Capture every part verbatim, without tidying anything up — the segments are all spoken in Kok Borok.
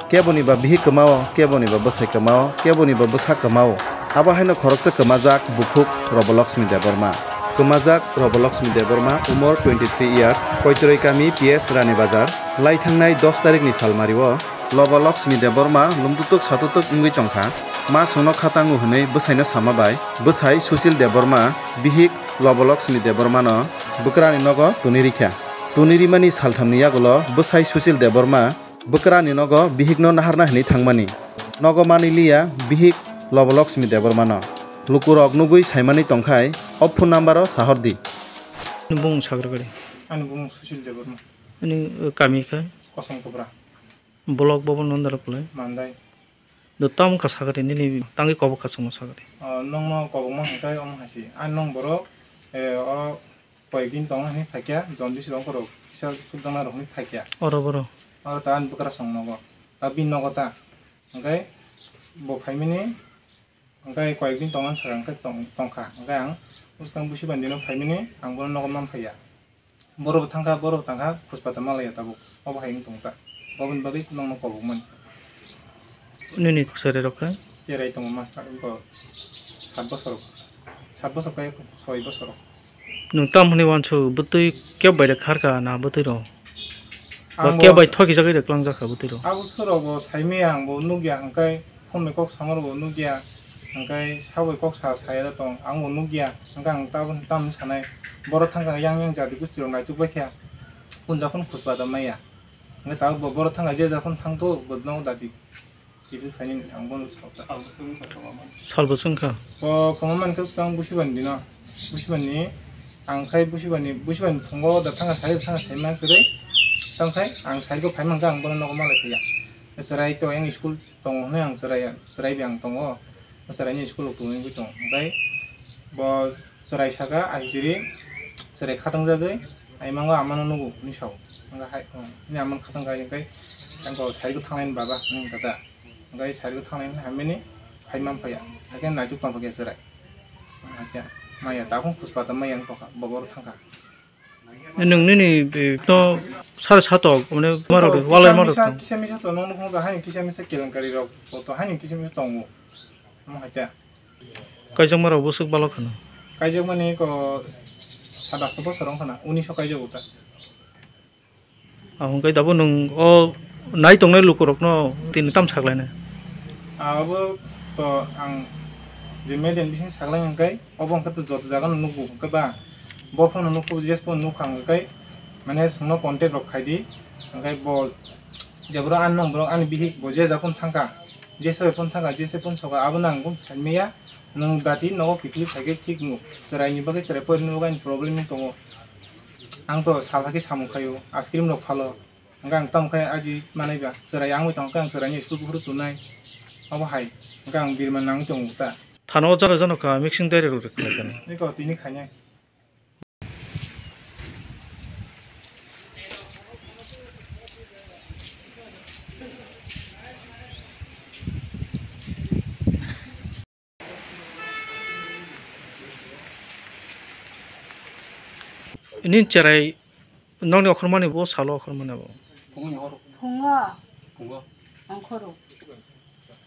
Keboni ba bihik kwmao, keboni ba bwsai kwmao, keboni ba bwsa kwmao. Abo haino khoroksa kwmajak bukhuk Roboloksmi Debbarma. Kwmajak Roboloksmi Debbarma, umor twenty three years, Koitroi kami P S Rani Bazar. Lai thangnai dos tarikni salmario Loboloksmi Debbarma lumtutuk satutuk wngwi tongkha. Ma songno kha tango hwnwi bwsaino sama bai bwsai Sushil Debbarma bihik Loboloksmi Debbarmano bwkrani nogo twnwi rikha. Twnwi rimani salthamni yagulo bwsai Sushil Debbarma bwkrani nogo bihikno naharna hwnwi thangmani. Nogo manwi liya bihik Loboloksmi Debbarmano. Lukurok nugwi saimani tongkhai o phone numbero sahordi. Ani bumung Sagargari. Ani bumung Sushil Debbarma. Ani, uh, kami khai? Kosong Kopra. Block bobo nondara kulai? Mandai. Do tamo kha sagari nini tangwi kobok kha chwngno sagari. Ah, nongno kobokma hwnkhe omo hai se. Ani nong borok, eh, o koyekdin tongo hwnwi phaikya, jaundice rok ongkhorok kisa sukjakna rok hwnwi phaikya. Oro boro. Oro ta ani bwkrasong nogo. Ta bini nogo ta. Hwnkhe bo phaimani, hwnkhe koyekdin tongmani saka hwnkhe tong-, tongkha. Hwnkhe ang bwskang busi bandino phaimani, ang bono nogo man phaiya. Borok bo thangkha, borok bo tangkha, khuspa ta malaya tabuk. Obo hai wng tong ta. Oboni bagwi nongno kobokmani. Nini kwchari rok kha? Cherai tongo master, bo sat bosor, sat bosor kai soi bosor. Nwng tam hwnwi uansuk, bwtwi keb bai de kharkha na bwtwi rok? Ba ang keb bo bai thokijagwi de klangjak kha bwtwi rok? Abo suro bo saimaya ang bo nukya hwnkhe. Phone bai kok samaro bo nukya, hwnkhe sabai kok sa saya da tong, ang bo nukya, hwnkhe ang tabuk tamni sanai, borok thangkha yang yang jati gusti rok naituk bai kha, punja phano khuspa da maya, hwnkhe tabuk bo borok thangkha je ja phano thangto bo nogo dati, tibini phaini ang bono sa ta. Salbo chwngkha. Bo kwmamani khe swkang busi bani dino, busi bani ang khai busi bani, busi bani phungo da thangkha sai thangkha sai man kwrwi, tamo khai ang sai khe phai mankha ang bono nogo malai phiya, chwrai to yang school tongo hwnwi ang chwrai, chwrai bai ang tongo, chwraini school o tongwi tong. Hwnkhe bo chwrai saka, "Aisiri, chwrai khatung jagwi ai mango amano nugo," hwnwi sao. Hwnkhe hai, hmm, hwnwi amano khatung kha, hwnkhe ang ko sarigo thanglaini baba hwnwi kha ta. Hwnkhe sarigo thanglaini hamya ni hai man phaiya. Hakhe naituk tong phakhe chwrai. Hakhe maya, takhung khuspa ta maya wng tongkha, bo boro thangkha. Nwng nini, eh, no sar satok, mane, marok, walai marok tong. Kisa misa to, nong nokho haini kisa misa kelenkari rok, to haini kisa misa tongo. Omo hai ta. Kaijak marok bwswk balok khana. Kaijak mani ko satas to bosor wng khana, unis o kaijak uta. Ahung kai dabo nwng o nai tongnai lukurokno tini tam saklainai? Abo to ang je median bising saklai hwnkhe, obo hwnkhe to joto jaga no nukgo hwnkhe ba, bo phano nukgo, je phano nukha hwnkhe, mane chwngno contact rok khaidi, hwnkhe bo jeboro ani nong borok ani bihik bo je ja phano thangkha, jesa bai phano thangkha, jesa phano sokha, abono ang phano saimaya, nwng dati nogo kiphilwi phaikhe thik nuk, chwraini bagwi chwrai porini bagwi ani problem wng tongo, ang to sal hakhe samung khaio, ice cream rok phalo. Hwnkhe ang tamo khe aji manai ba, chwrai wngwi tong khe ang chwraini school buphuru tunai. Obo hai, hwnkhe ang birman nangwi tongo ta. Thana o jaro jano kha mixing diary rok rwkhlai kha. Eko tini khainai. Nini cherai nokni okhormani bo salo okhormani abo. Phungo. Phungo. Phungo. Ongkhoro.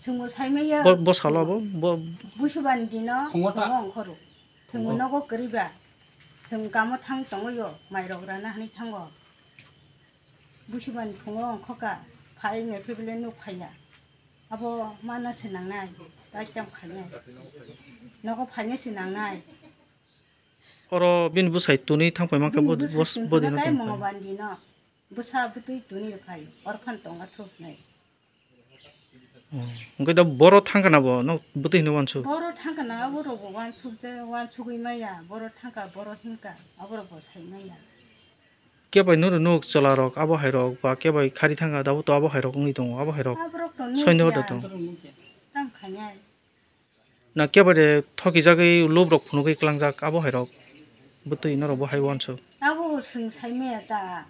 Chwngbo saimaya. Bo, bo salo abo, bo. Buisubani dino. Phungo ta. Phungo ongkhoro. Chwngbo phungo. Nogo kwrwiba. Chwng kamo thang tongo yo, mairok rana hwnwi thango. Buisubani phungo ongkhoka. Phai wngya khe bele nuk phaiya. Abo mana se nangnai, tai tam khainai. Nogo phaina se nangnai. Oro bini bwsai twnwi thang paima khe bo, bini bwsai bwsai bo twnwi dino thang tong phai. Bwsa bwtwi twnwi rw phai, orphan tonga thuk nai. Oh, hwnkhe da boro thang kana bo, no bwtwi hwnwi uansuk? Boro thang kana, abo rok bo uansuk je, uansugwi maya, boro thang kha, boro hin kha, abo rok bo sai maya. Kebai nuru nuk chwla rok abo hai rok ba kebai khari thang kha, abo to abo hai rok wngwi tongo, abo hai rok. Abo rok to nuk soino ya. Da tong. Tang khainai. Na kebade thokijagwi lob rok phunugwi klangjak abo hai rok bwtwi norok bo hai uansuk. Abo bo chwng sai maya ta.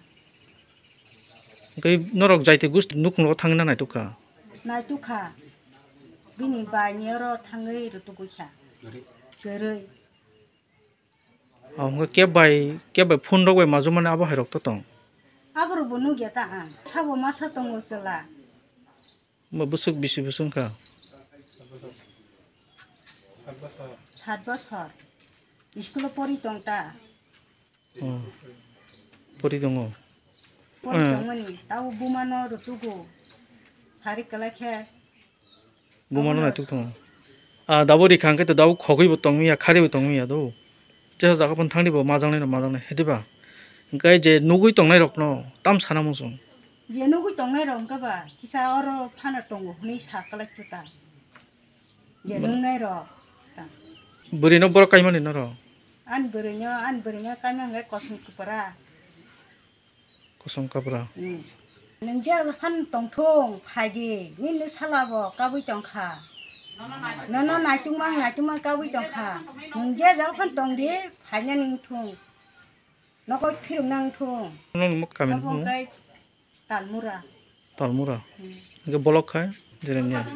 Hwnkhe norok jaiti gusti nukhung rogo thangwi na naituk kha? Naituk kha. Bini bai ni oro thangwi rwtugwi kha. Kwrwi. Hwnkhe keb bai, keb bai phone rok bai majwk mani abo hai rok to tong? Abo rok bo nukya ta ang. Sabo masa tongo chwla. Bo bwswk bisi bwswk wngkha? Sat bosor. School-o pori tong ta. Oh. Pori tongo. Pori Eh. tongmani. Tabo bumano rutugo. Sari kwlai khe. Bumano Abono naituk tongo. Ah, dabo rikha hwnkhe to dabo khogwi bo tongmiya, khari bo tongmiya do. Jesa jaga phano thangdi bo majaknai no majaknai, hediba. Hwnkhe je nugwi tongnai rokno tam sana muchung. Je nugwi tongnai rok hwnkhe ba kisa oro phano tongo hwnwi sa kwlai chuta. Je Hmm. nungnai rok ta. Bwrwi no borok kaimani no ro. Ani bwrwi no, ani bwrwi no kaima hwnkhe kosom kupra. Kosom kapra. Hmm. Nwng je phano tongthung, phaidi, nini sala bo kabui tongkha. Nono naitukma, naitukma kabui tongkha. Nwng je jagao phano tongdi, phaina nangthung. Nokol phirung nangthung. Nokni muk kami Abo nung? Hwnkhe Talmura. Talmura. Hmm. Hwnkhe bolok khai, jeremia.